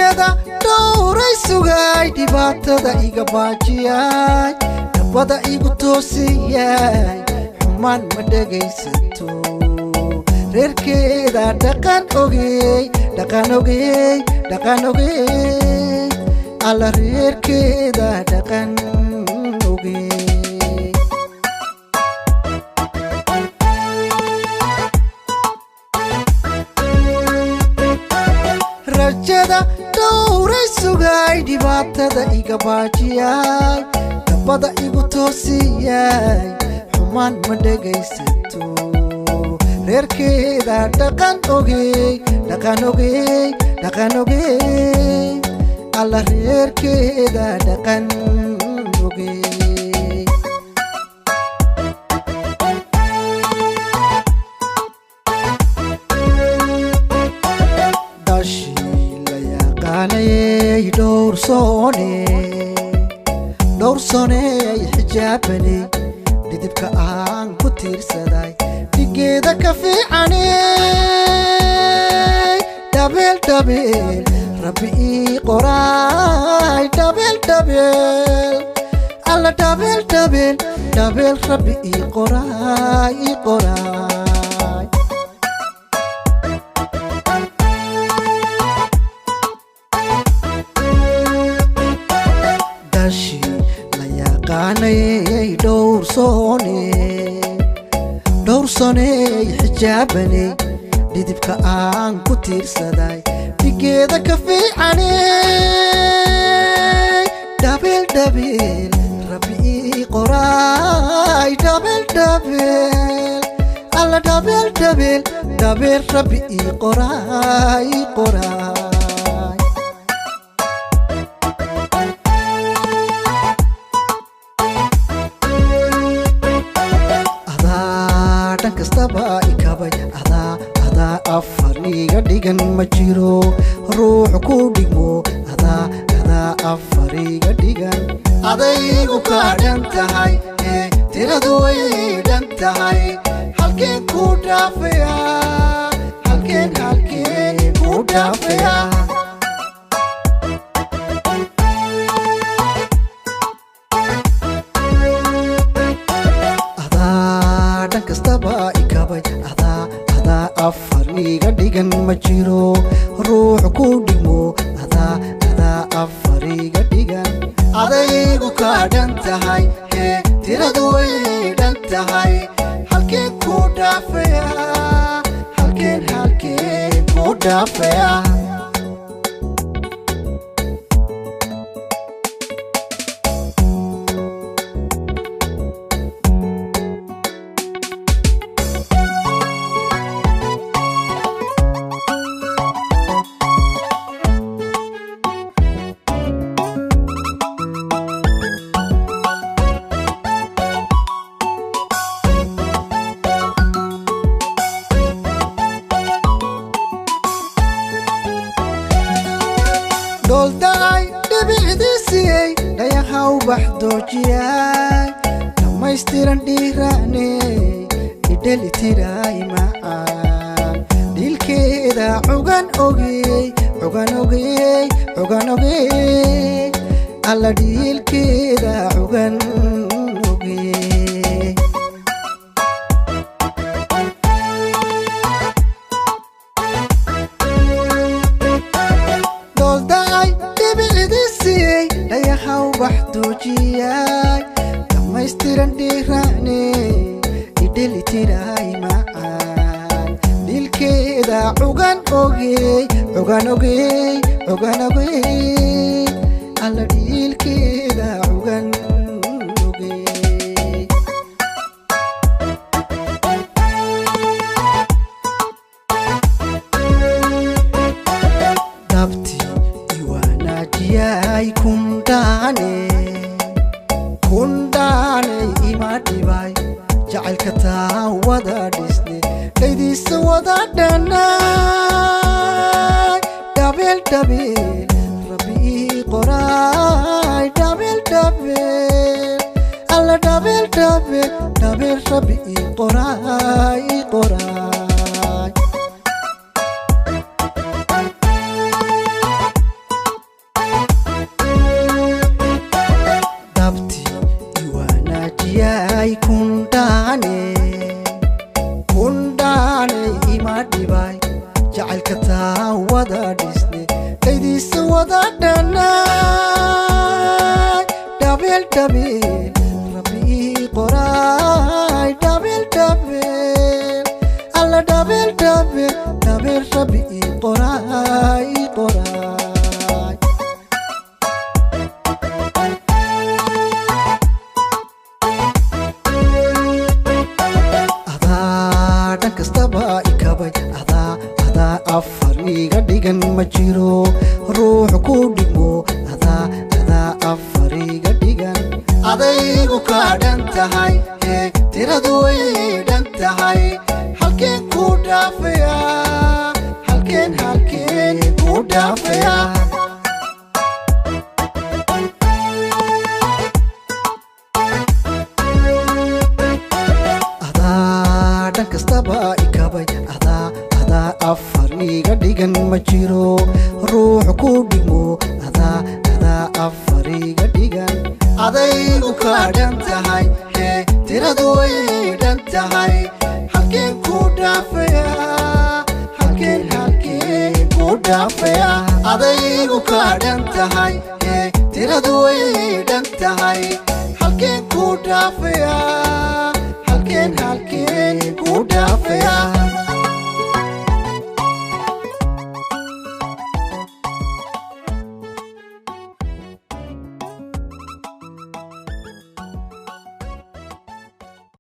Rajada dhowray sugay dhibaatada iga baajiyay dabada igu toosiyay xumaan ma dhegaysato reerkeeda dhaqan ogey dhaqan ogey dhaqan ogey alla reerkeeda dhaqan ogey. Rajada dhowray sugay dhibaatada iga baajiyay dabada igu toosiyay xumaan ma dhegaysato reerkeeda dhaqan ogey dhaqan ogey dhaqan ogey alla reerkeeda dhaqan ogey. Dashi la yaqaanayey dhowrsooney xijaabaney dhidibka aan ku tiirsaday dhigeeda ka fiicaney dhabeel dhabeel rabbi ii qoraay dhabeel dhabeel alla dhabeel dhabeel dhabeel rabbi ii qoraay ii qoraay. Dashi la yaqaanayey dhowrsooney xijaabaney dhidibka aan ku tiirsaday dhigeeda ka fiicaney dhabeel dhabeel rabbi ii qoraay dhabeel dhabeel alla dhabeel dhabeel dhabeel rabbi ii qoraay ii qoraay. Adaa dhan kastaba ikabay adaa adaa afar iga dhigan ma jiro ruux ku dhigmo adaa adaa afar iga dhigan adaygu kaa dhan tahay ee tiradu way dhan tahay halkeen ku dhaafayaa halkeen halkeen ku dhaafayaa. Adaa dhan kastaba ikabay adaa adaa afar iga dhigan ma jiro ruux ku dhigmo adaa adaa afar iga dhigan adaygu kaa dhan tahay ee tiradu way dhan tahay halkeen ku dhaafayaa halkeen halkeen ku dhaafayaa. Dhooldaay dhibicdiisiyey dhayaha ubax doojiyay dhammaystiran dhiiraaney idheli tiraay macaan dhiilkeeda cugan ogey cugan ogey cugan ogey alla dhiilkeeda cugan ogey. Dhooldaay dhibicdiisiyey dhayaha ubax doojiyay dhammaystiran dhiiraaney idheli tiraay macaan dhiilkeeda cugan ogey cugan ogey cugan ogey alla dhiilkeeda cugan ogey. Dhabti iwaanaajiyay kundhaane kundhaane ima dhibay jacaylka taa wada dhisne dhaydiisa wada dhanay dhabeel dhabeel rabbi ii qoraay dhabeel dhabeel alla dhabeel dhabeel dhabeel rabbi ii qoraay ii qoraay. Jacaylka taa wada dhisne, dhaydiisa wada dhannaay. Dhabeel dhabeel Rabbi ii qoraay, dhabeel dhabeel alla, dhabeel dhabeel dhabeel Rabbi ii qoraay, ii qoraay. Adaa dhan kastaba ikabay, adaa adaa afar iga dhigan, ma jiro ruux ku dhigmo. Adaa adaa afar iga dhigan, adaygu kaa dhan tahay, hee tiradu way dhan tahay. Halkeen ku dhaafayaa? Halkeen halkeen ku dhaafayaa? Adaa dhan kastaba ikabay, adaa adaa afar iga dhigan, ma jiro ruux ku dhigmo. Adaa adaa afar iga dhigan, adaygu kaa dhan tahay, hee tiradu way dhan tahay. Halkeen ku dhaafayaa? Halkeen halkeen ku dhaafayaa? Adaygu kaa dhan tahay, hee tiradu way dhan tahay. Halkeen ku dhaafayaa?